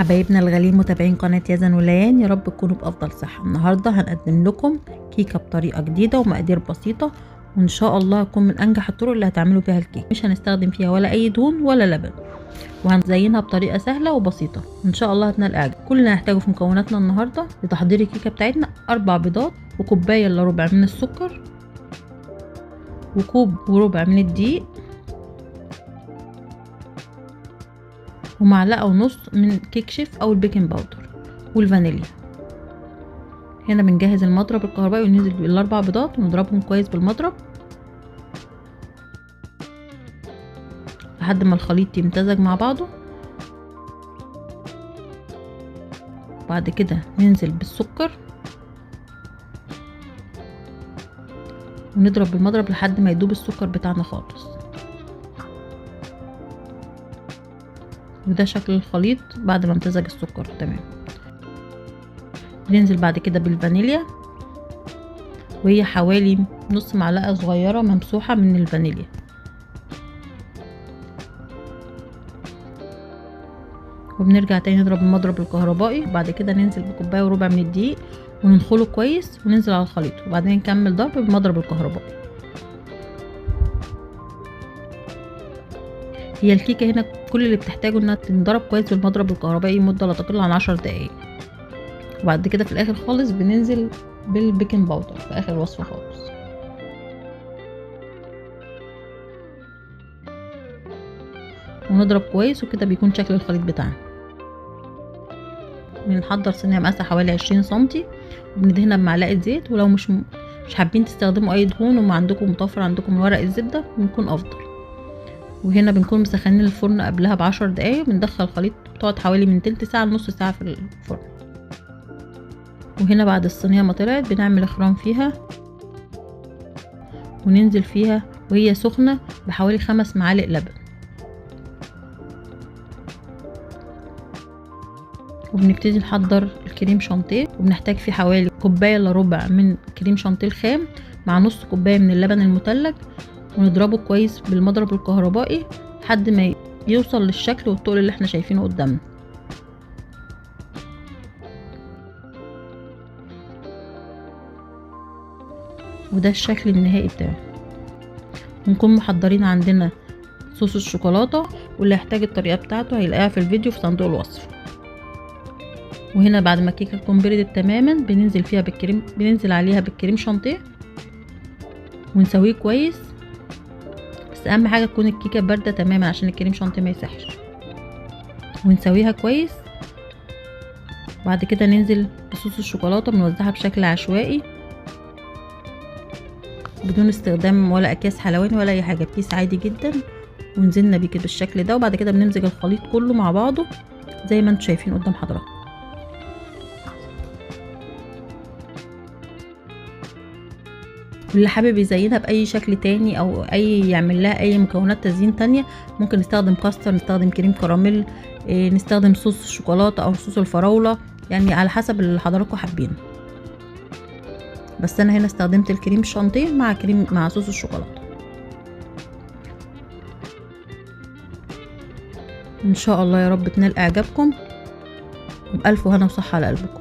حبايبنا الغاليين متابعين قناة يزن وليان، يا رب تكونوا بأفضل صحة. النهاردة هنقدم لكم كيكة بطريقة جديدة ومقادير بسيطة، وإن شاء الله هتكون من أنجح الطرق اللي هتعملوا بيها الكيك. مش هنستخدم فيها ولا أي دهون ولا لبن، وهنزينها بطريقة سهلة وبسيطة، إن شاء الله هتنال إعجاب. كل اللي هنحتاجه في مكوناتنا النهاردة لتحضير الكيكة بتاعتنا 4 بيضات، وكوباية إلا ربع من السكر، وكوب وربع من الدقيق، ومعلقة ونص من كيك شيف أو ال baking powder، والفانيليا. هنا بنجهز المضرب الكهربائي وننزل بال4 بيضات ونضربهم كويس بالمضرب لحد ما الخليط يمتزج مع بعضه. بعد كده ننزل بالسكر ونضرب بالمضرب لحد ما يدوب السكر بتاعنا خالص. وده شكل الخليط بعد ما امتزج السكر تمام. ننزل بعد كده بالفانيليا، وهي حوالي نص معلقة صغيرة ممسوحة من الفانيليا. وبنرجع تاني نضرب المضرب الكهربائي. وبعد كده ننزل بكوباية وربع من الدقيق وننخله كويس وننزل على الخليط، وبعدين نكمل ضرب بالمضرب الكهربائي. هي الكيكة هنا كل اللي بتحتاجه انها تنضرب كويس بالمضرب الكهربائي مدة لا تقل عن 10 دقايق. وبعد كده في الاخر خالص بننزل بال baking powder في اخر الوصفة خالص. ونضرب كويس، وكده بيكون شكل الخليط بتاعنا. بنحضر صينية مقاسها حوالي 20 سنتي، وبندهنها بمعلقة زيت، ولو مش حابين تستخدموا اي دهون وما عندكم متوفر عندكم ورق الزبدة بنكون افضل. وهنا بنكون مسخنين الفرن قبلها ب10 دقايق، بندخل الخليط، بتقعد حوالي من تلت ساعة لنص ساعة في الفرن. وهنا بعد الصينية ما طلعت بنعمل اخرام فيها وننزل فيها وهي سخنة بحوالي 5 معالق لبن. وبنبتدي نحضر الكريم شانتيه، وبنحتاج فيه حوالي كوباية الا ربع من كريم شانتيه الخام مع نص كوباية من اللبن المتلج، ونضربه كويس بالمضرب الكهربائي لحد ما يوصل للشكل والطول اللي احنا شايفينه قدامنا. وده الشكل النهائي بتاعه. ونكون محضرين عندنا صوص الشوكولاتة، واللي هيحتاج الطريقة بتاعته هيلاقيها في الفيديو في صندوق الوصف. وهنا بعد ما الكيكه تكون بردت تماما بننزل فيها بالكريم، بننزل عليها بالكريم شانتيه ونسويه كويس. بس اهم حاجة تكون الكيكه باردة تماما عشان الكريم شانتيه ما يسحش. ونسويها كويس. بعد كده ننزل بصوص الشوكولاتة، بنوزعها بشكل عشوائي بدون استخدام ولا اكياس حلواني ولا اي حاجة، بكيس عادي جدا. ونزلنا بيه كده بالشكل ده. وبعد كده بنمزج الخليط كله مع بعضه زي ما انتم شايفين قدام حضراتكم. واللي حابب يزينها باي شكل تاني او اي يعمل لها اي مكونات تزيين تانية، ممكن نستخدم كاستر، نستخدم كريم كراميل، نستخدم صوص الشوكولاتة او صوص الفراوله، يعني على حسب اللي حضراتكم حابينه. بس انا هنا استخدمت الكريم شانتيه مع كريم مع صوص الشوكولاتة. ان شاء الله يا رب تنال اعجابكم، وبالف هنا وصحة على قلبكم.